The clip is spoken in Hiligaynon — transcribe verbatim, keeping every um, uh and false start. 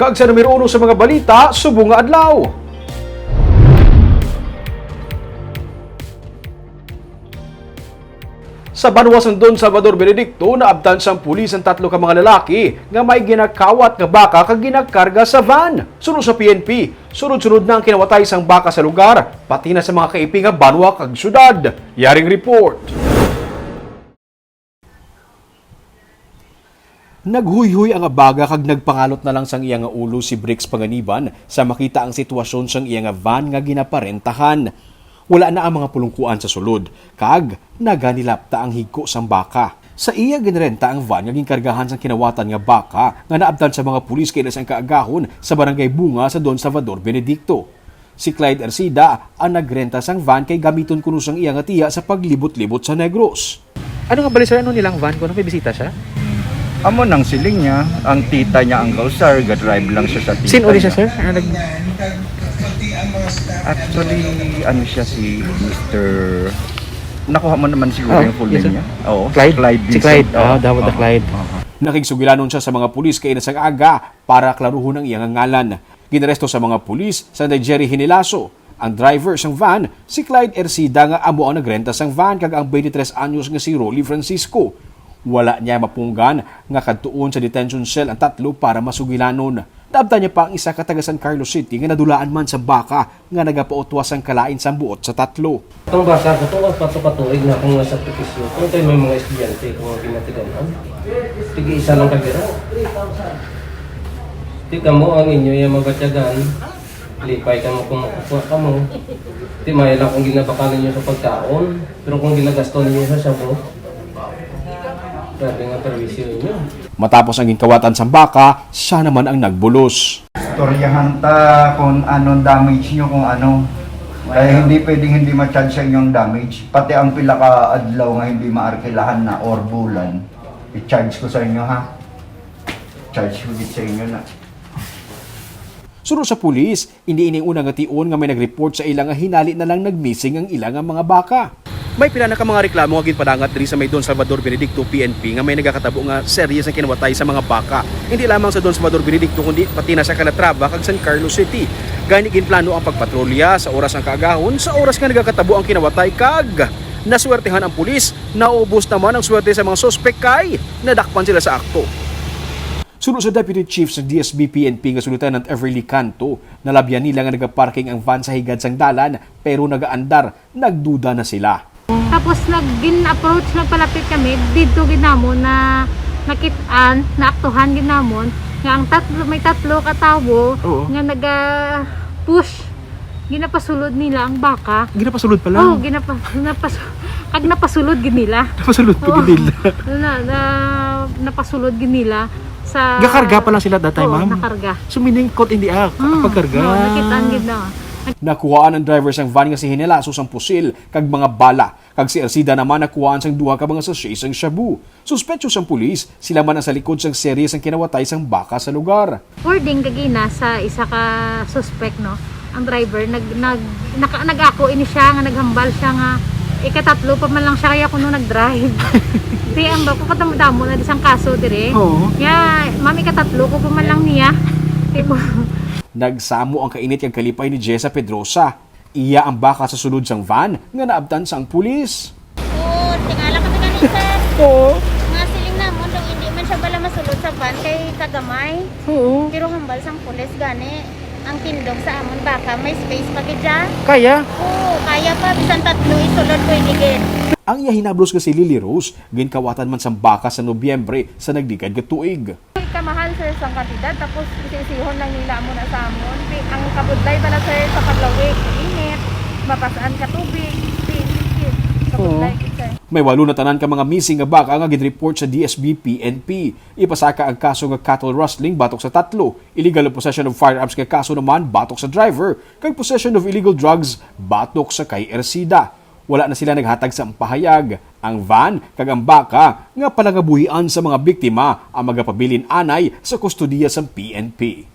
Kag sa numero uno sa mga balita subong nga adlaw. Sa banwa sang Don Salvador Benedicto, naabtan sang pulis ang tatlo ka mga lalaki nga may ginakawat nga baka kag ginakarga sa van. Suno sa P N P, sunod-sunod na ang kinawatay sang baka sa lugar, pati na sa mga kaipi nga banwa kag syudad. Yaring report. Naghuyhoy ang abaga kag nagpangalot na lang sang iya nga ulo si Brix Panganiban sa makita ang sitwasyon sang iya nga van nga ginaparentahan. Wala na ang mga pulungkuan sa sulod, kag naganilapta ang higko sang baka. Sa iya ginrenta ang van nga ginkargahan sang kinawatan nga baka nga naabtan sa mga pulis kaina sang kaagahon sa Barangay Bunga sa Don Salvador Benedicto. Si Clyde Ercida ang nagrenta sang van kay gamiton kuno sang iya nga tiya sa paglibot-libot sa Negros. Ano nga bali, sir? Ano nilang van? Kung may bisita siya? Amo nang siling niya, ang tita niya, Uncle Sar, ga-drive lang siya sa tita Sin-o ni siya, niya. Sir? Ah, nag- Actually, ano siya, si Mister Nakuha mo naman siguro Oh, yung full yes, name sir. Niya? Oo, Clyde. Clyde Si Clyde. Vincent. Oo, Ah, daw the oo, Clyde. Oo. Nakigsugilanon siya sa mga pulis kaina sang aga para klaruhon ang iyang ngalan. Ginaresto sa mga pulis sang Jerry Hinilaso, ang driver sang van, si Clyde Ercida nga amo ang nagrenta sang van, kag ang twenty-three anyos nga si Rolly Francisco. Wala niya mapunggan nga kadtuon sa detention cell ang tatlo para masugilanon. Naabtan niya pa ang isa ka taga San Carlos City nga nadulaan man sa baka nga nagapautwas sang kalain sang buot sa tatlo. Ang baka ko to, apat ka tuig na akong nasakripisyo. Kung tayo may mga estudyante, kung mga ginatiganan, tigi isa lang ka gira. Di kamo ang inyo yung mabatyagan, lipay kamo kung makukuha kamo. Di may lang kung ginabaka ninyo sa pagkaon, pero kung ginagasto ninyo sa shabu, grabe nga perwisyo ninyo. Matapos ang ginkawatan sang baka, siya naman ang nagbulos. Istoryahan ta kung anong damage nyo, kung ano. Kaya hindi pwedeng hindi ma-charge sa inyong damage. Pati ang pila ka adlaw nga hindi maarkilahan na or bulan, i-charge ko sa inyo, ha? Charge ko gid sa inyo na. Suno sa pulis, hindi ini una nga tion nga may nag-report sa ila nga hinali na lang nag-missing ang ila nga mga baka. May pila na ka mga reklamo nga ginpadangat diri sa may Don Salvador Benedicto P N P nga may nagakatabo nga seryes nga kinawatay sa mga baka. Hindi lamang sa Don Salvador Benedicto, kundi pati na sa Calatrava kag San Carlos City. Gani ginplano ang pagpatrolya sa oras sang kaagahon, sa oras nga nagakatabo ang kinawatay, kag naswertehan ang pulis. Naubos naman ang swerte sa mga suspek kay nadakpan sila sa akto. Suno sa Deputy Chief sa D S B P N P nga si Lieutenant Everly Canto, nalabyan nila nga nagaparking ang van sa higad sang dalan, pero nagaandar, nagduda na sila. Tapos nag-, gin-approach, nagpalapit kami, didto gid namon na nakit-an, naaktuhan gid namon nga ang tatlo, may tatlo ka tawo Oo. nga naga-push, ginapasulod nila ang baka. Ginapasulod pa lang? Oo, ginapa-, napas-, kag napasulod gid nila. Napasulod pa Oo. gid nila. Na, na, napasulod gid nila sa Gakarga pa lang sila that time, Oo, ma'am? nakarga. So, meaning, caught in the act, Mm, pagkarga. no, nakit-an gid na. Nakuhaan ang driver sang van nga si Hinelaso sang pusil kag mga bala, kag si Ercida naman nakuhaan sang duha ka mga sachet sang shabu. Suspetso sang pulis, sila man ang sa likod sang serye sang kinawatay sang baka sa lugar. According kagina sa isa ka suspect, no, ang driver, nag-, nag-, naka-, nag-ako ini siya nga naghambal siya nga ikatatlo pa man lang siya kaya kuno nag-drive. Di ang ba ko, kadamo-damo na di sang kaso dire. Oo. Ya, ma'am, ikatatlo ko pa man lang niya. Tipo, Nagsamo ang kainit kag kalipay ni Jessa Pedrosa. Iya ang baka sa sulod sang van nga naabtan sang pulis. Oo, tingala kami gani, sir. Oo. Nga siling namon, daw hindi man siya bala masulod sa van kay kagamay. Oo. Pero hambal sang pulis gani, ang tindog sa amon baka may space pa gid siya. Kaya? Oo, kaya pa, bisan tatlo isulod, pwede gid. Ang iya hinablos nga si Lily Rose, ginkawatan man sang baka sa Nobyembre sa nagligad nga tuig. Kamahal, sir, sang kantidad, tapos isi-isihon lang nila amo na sa amon. Pi-, ang kabudlay bala, sir, sa paglawig, init, mapas-an ka tubig, pi-, pi-, kabudlay Oo. gid, sir. May walo na tanan ka mga missing nga baka nga gin-report sa D S B P N P. Ipasaka ang kaso nga cattle rustling batok sa tatlo, illegal possession of firearms nga kaso naman batok sa driver, kag possession of illegal drugs batok sa kay Ercida. Wala na sila naghatag sa pahayag. Ang van kag ang baka nga palangabuhian sa mga biktima ang magapabilin anay sa kustodiya sang P N P.